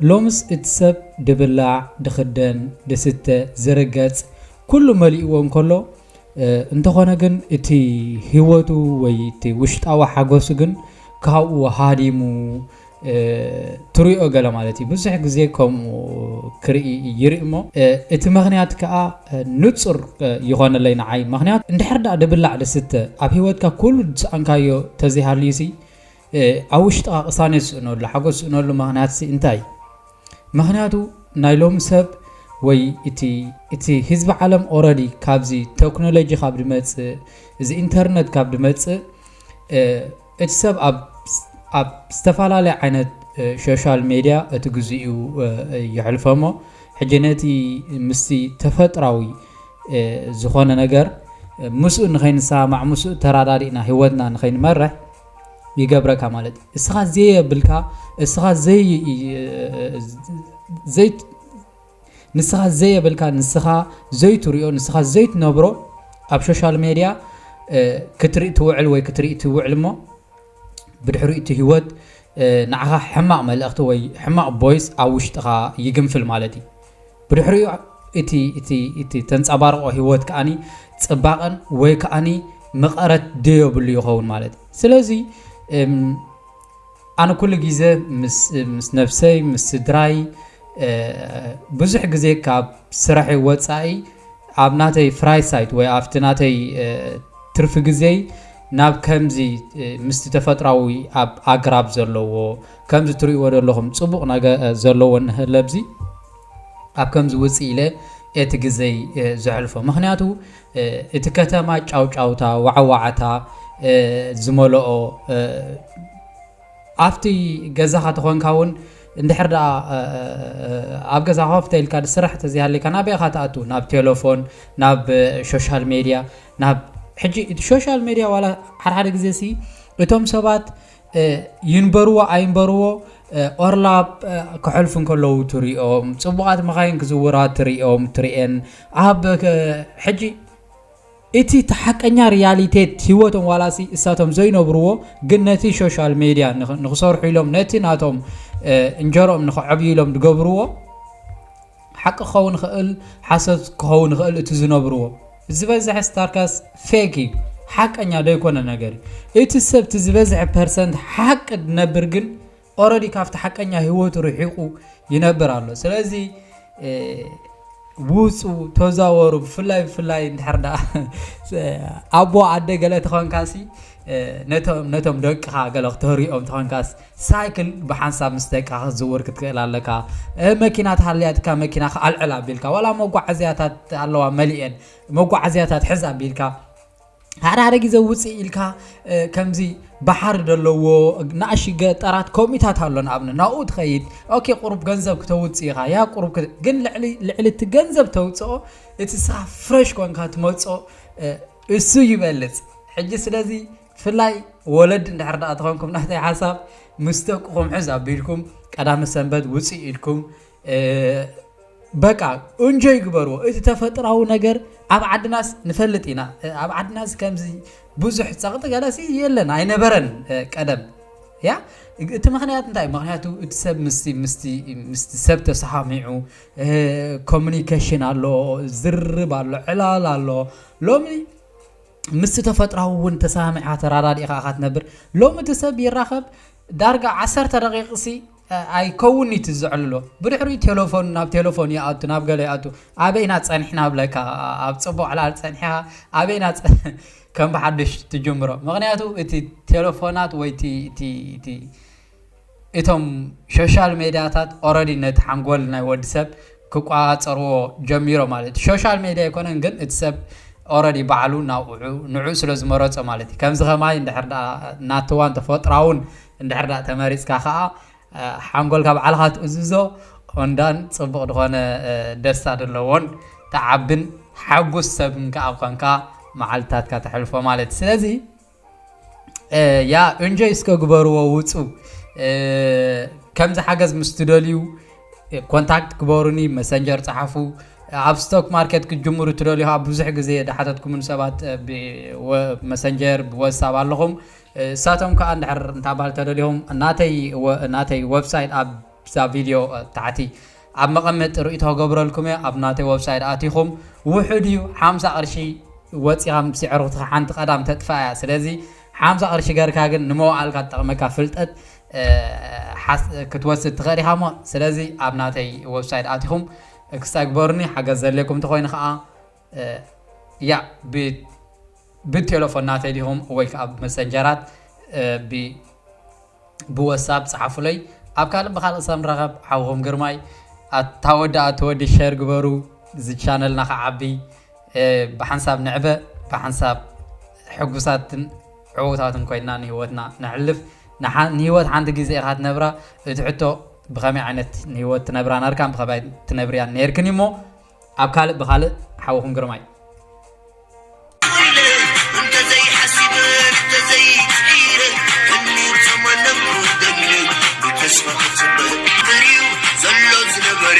ሎምስ እቲ ሰብ ድብላዕ፣ ድኽደን፣ ድስተ፣ ዝርገጽ፣ ኩሉ መሊእዎ እንከሎ፣ እ፣ እንተኾነ ግን እቲ ህይወቱ ወይ እቲ ውሽጣዊ ሓጎሱ ግን ካብኡ ሃዲሙ፣ እ፣ ትሪኦ ገለ ማለት እዩ። ብዙሕ ግዜ ከምኡ ክርኢ ይርኢ እሞ፣ እ፣ እቲ ምኽንያት ከኣ፣ እ፣ ንጹር፣ እ፣ ይኾነለይ ንዓይ። ምኽንያት እንድሕር ደኣ ድብላዕ ድስተ ኣብ ህይወትካ ኩሉ ዝሰኣንካዮ ተዘይሃልዩሲ፣ እ፣ ኣብ ውሽጥኻ ቅሳነት ዝስእነሉ፣ ሓጎስ ዝስእነሉ ምኽንያትሲ እንታይ? ምኽንያቱ ናይ ሎሚ ሰብ ወይ እቲ፣ እቲ ህዝቢ ዓለም ኦረዲ ካብዚ ቴክኖሎጂ ካብ ድመጽእ፣ እዚ ኢንተርነት ካብ ድመጽእ፣ እ፣ እቲ ሰብ ኣብ፣ ኣብ ዝተፈላለየ ዓይነት፣ እ፣ ሶሻል ሜድያ እቲ ግዜኡ፣ እ፣ የሕልፎ እሞ፣ ሕጂ ነቲ ምስቲ ተፈጥራዊ፣ እ፣ ዝኾነ ነገር፣ እ፣ ምስኡ ንኸይንሰማማዕ፣ ምስኡ ተራዳዲእና ህይወትና ንኸይንመርሕ ይገብረካ ማለት እዩ። እስኻ ዘየብልካ፣ እስኻ ዘይ-፣ ዘይ-፣ ንስኻ ዘየብልካ፣ ንስኻ ዘይትሪኦ፣ ንስኻ ዘይትነብሮ ኣብ ሶሻል ሜድያ፣ እ፣ ክትርኢ ትውዕል ወይ ክትርኢ ትውዕል እሞ፣ ብድሕሪኡ እቲ ህይወት፣ እ፣ ንዓኻ ሕማቕ መልእኽቲ ወይ ሕማቕ ቮይስ ኣብ ውሽጥኻ ይግንፍል ማለት እዩ። ብድሕሪኡ እቲ፣ እቲ፣ እቲ ተንጸባርቆ ህይወት ከኣኒ ጽባቐን ወይ ከኣኒ መቐረት ደየብሉ ይኸውን ማለት እዩ። ስለዚ፣ እም፣ ኣነ ኩሉ ግዜ ምስ፣ ምስ ነብሰይ፣ ምስ ስድራይ፣ እ፣ ብዙሕ ግዜ ካብ ስራሐይ ወጻኢ ኣብ ናተይ ፍራይሳይት ወይ ኣብቲ ናተይ፣ እ፣ ትርፊ ግዜይ ናብ ከምዚ፣ እ፣ ምስቲ ተፈጥራዊ ኣብ ኣግራብ ዘለዎ፣ ከምዚ ትርእይዎ ዘለኹም ጽቡቕ ነገ-፣ እ፣ ዘለዎ እንሀለብዚ፣ ኣብ ከምዚ ውጽእ ኢለ እቲ ግዜይ፣ እ፣ ዘሕልፎ። ምኽንያቱ፣ እ፣ እቲ ከተማ ጫውጫውታ፣ ዋዕዋዕታ፣ እ፣ ዝመልኦ፣ እ፣ ኣብቲ ገዛኻ ተኾንካ እውን እንድሕር ደኣ፣ እ፣ እ፣ ኣብ ገዛ ኮፍ ተኢልካ ድስራሕ ተዘይሃልካ ናበይ ኢኻ ትኣቱ? ናብ ቴሌፎን፣ ናብ፣ እ፣ ሶሻል ሜድያ፣ ናብ ሕጂ እቲ ሶሻል ሜድያ ዋላ ሓደ ሓደ ግዜ ሲ እቶም ሰባት፣ እ፣ ይንበርዎ ኣይንበርዎ፣ እ፣ ኦርላብ፣ እ፣ ክሐልፉ እንከለዉ ትሪኦም፣ ጽቡቓት መኻይን ክዝውራ ትሪኦም፣ ትሪኤን ኣብ፣ እ፣ ሕጂ እቲ እቲ ሓቀኛ ሪያሊቴት ህይወቶም ዋላሲ እሳቶም ዘይነብርዎ፣ ግን ነቲ ሶሻል ሜድያ ንኽ-፣ ንኽሰርሑ ኢሎም ነቲ ናቶም፣ እ፣ እንጀሮኦም ንኽዕብዩ ኢሎም ዝገብርዎ፣ ሓቂ ክኸውን ይኽእል፣ ሓሶት ክኸውን ይኽእል እቲ ዝነብርዎ። ዝበዝሐ ስታርካስ ፌክ እዩ፣ ሓቀኛ ዘይኮነ ነገር እዩ። እቲ ሰብ እቲ ዝበዝሐ ፐርሰንት ሓቂ ዝነብር ግን ኦረዲ ካብቲ ሓቀኛ ህይወቱ ርሒቑ ይነብር ኣሎ። ስለዚ፣ እ፣ ውጹ፣ ተዛወሩ። ብፍላይ፣ ብፍላይ እንድሕር ደኣ ኣቦ ኣደ ገለ ተኾንካሲ፣ እ፣ ነቶም፣ ነቶም ደቅኻ ገለ ክተህርኦም ተኾንካስ፣ ሳይክል ብሓንሳብ ምስ ደቅኻ ክትዝውር ክትክእል ኣለካ። እ፣ መኪና ተሃልያትካ መኪና ክኣልዕል ኣቢልካ፣ ዋላ መጓዓዝያታት ኣለዋ መሊኤን፣ መጓዓዝያታት ሕዝ ኣቢልካ፣ ሓደ ሓደ ግዜ ውፅእ ኢልካ፣ እ፣ ከምዚ ባሕሪ ዘለዎ ንኣሽቱ ገጠራት ከምኡታት ኣሎ። ንኣብነት ናብኡ ትኸይድ፣ ኦኬ፣ ቁሩብ ገንዘብ ክተውፅእ ኢኻ፣ ያ ቁሩብ ክተ-፣ ግን ልዕሊ፣ ልዕሊ እቲ ገንዘብ ተውፅኦ፣ እቲ ንስኻ ፍረሽ ኮንካ ትመፅኦ፣ እ፣ እሱ ይበልፅ። ሕጂ ስለዚ ብፍላይ ወለዲ እንድሕር ደኣ ተኾንኩም፣ ናተይ ሓሳብ ምስ ደቅኹም ሕዝ ኣቢልኩም ቀዳመ ሰንበት ውፅእ ኢልኩም፣ እ፣ በቃ እንጆይ ግበርዎ። እቲ ተፈጥራዊ ነገር ኣብ ዓድናስ ንፈልጥ ኢና። ኣብ ዓድናስ ከምዚ ብዙሕ ጸቕጢ ገለሲ የለን፣ ኣይነበረን፣ እ፣ ቀደም። ያ፣ እቲ ምኽንያት እንታይ? ምኽንያቱ እቲ ሰብ ምስቲ፣ ምስቲ፣ ምስቲ ሰብ ተሰማሚዑ፣ እ፣ ኮሙኒኬሽን ኣሎ፣ ዝርርብ ኣሎ፣ ዕላል ኣሎ። ሎሚ ምስቲ ተፈጥራዊ እውን ተሰማሚዕካ ተራዳዲእካ ኢኻ ትነብር። ሎሚ እቲ ሰብ ይራኸብ ዳርጋ ዓሰርተ ደቂቕሲ ኣይከውን እቲ ዝዕልሎ። ብድሕሪኡ ቴሌፎን፣ ናብ ቴሌፎን ይኣቱ፣ ናብ ገለ ይኣቱ። ኣበይና ጸኒሕና ብለካ፣ ኣብ ጽቡቕ ዕላል ጸኒሕካ፣ ኣበይና ጸ-፣ ከም ብሓድሽ ትጅምሮ። ምኽንያቱ እቲ ቴሌፎናት ወይ እቲ፣ እቲ፣ እቲ፣ እቶም ሶሻል ሜድያታት ኦረዲ ነቲ ሓንጎል ናይ ወዲ ሰብ ክቆጻጸርዎ ጀሚሮ ማለት እዩ። ሶሻል ሜድያ ኣይኮነን ግን እቲ ሰብ ኦረዲ ባዕሉ ናብኡ ንዕኡ ስለ ዝመረጾ ማለት እዩ። ከምዚ ከማይ እንድሕር ደኣ ናትዋን ተፈጥራውን እንድሕር ደኣ ተመሪጽካ ከኣ፣ እ፣ ሓንጎልካ ባዕልኻ ትእዝዞ፣ ኦንዳን ጽቡቕ ዝኾነ፣ እ፣ ደስታ ዘለዎን ተዓብን ሓጉስ ሰብን ከኣ ኮንካ መዓልትታትካ ተሕልፎ ማለት እዩ። ስለዚ፣ እ፣ ያ፣ እንጆይ እስከ ግበርዎ፣ ውጹ። እ፣ ከምዚ ሓገዝ ምስ ትደልዩ፣ እ፣ ኮንታክት ግበሩኒ፣ መሰንጀር ጸሓፉ። ኣብ ስቶክ ማርኬት ክትጅምሩ ትደልዩ፣ ኣብ ብዙሕ ግዜ ዝሓተትኩምን ሰባት፣ እ፣ ብ-፣ ወ-፣ መሰንጀር፣ ብወትሳፕ ኣለኹም። እ፣ እሳቶም ከኣ እንድሕር እንታባል ተደልዮም፣ ናተይ ወ-፣ ናተይ ወብሳይት ኣብ ኣብዛ ቪድዮ ታሕቲ ኣብ መቐመጢ ርእይቶ ክገብረልኩም እየ። ኣብ ናተይ ዌብሳይት ኣቲኹም ውሑድ እዩ፣ ሓምሳ ቅርሺ ወፂኻ ምስ የዕሩኽትኻ ሓንቲ ቀዳም ተጥፋእ እያ። ስለዚ ሓምሳ ቅርሺ ገርካ ግን ንመዋእልካ ትጠቕመካ ፍልጠት ክትወስድ ትኽእል ኢኻ። እሞ ስለዚ ኣብ ናተይ ዌብሳይት ኣቲኹም ክስተግበሩኒ ሓገዝ ዘድልየኩም እንተኾይኑ ከዓ ያ ብቴሌፎን ናተይ ዲኹም ወይ ከዓ ብመሰንጀራት ብወሳብ ፀሓፉለይ። ኣብ ካልእ ብካልእ ሰብ ንራኸብ። ሓውኹም ግርማይ። ኣታ ወዲ ኣታ ወዲ ሸር ግበሩ፣ እዚ ቻነልና ክዓቢ። ብሓንሳብ ንዕበ፣ ብሓንሳብ ሕጉሳትን ዕዉታትን ኮይና ንህይወትና ነሕልፍ። ንሓ- ንህይወት ሓንቲ ግዜ ኢኻ ትነብራ። እቲ ሕቶ ብኸመይ ዓይነት ንህይወት ትነብራ ነርካን ብኸመይ ትነብርያ ነርክን እሞ ኣብ ካልእ ብኻልእ ሓውኹም ግርማይ። እንተዘይሓሲበ እንተዘይሕይረ እኒ ተመለኩ ደሚሩ ብተስፋ ክፅበ ጥርዩ ዘሎ ዝነበረ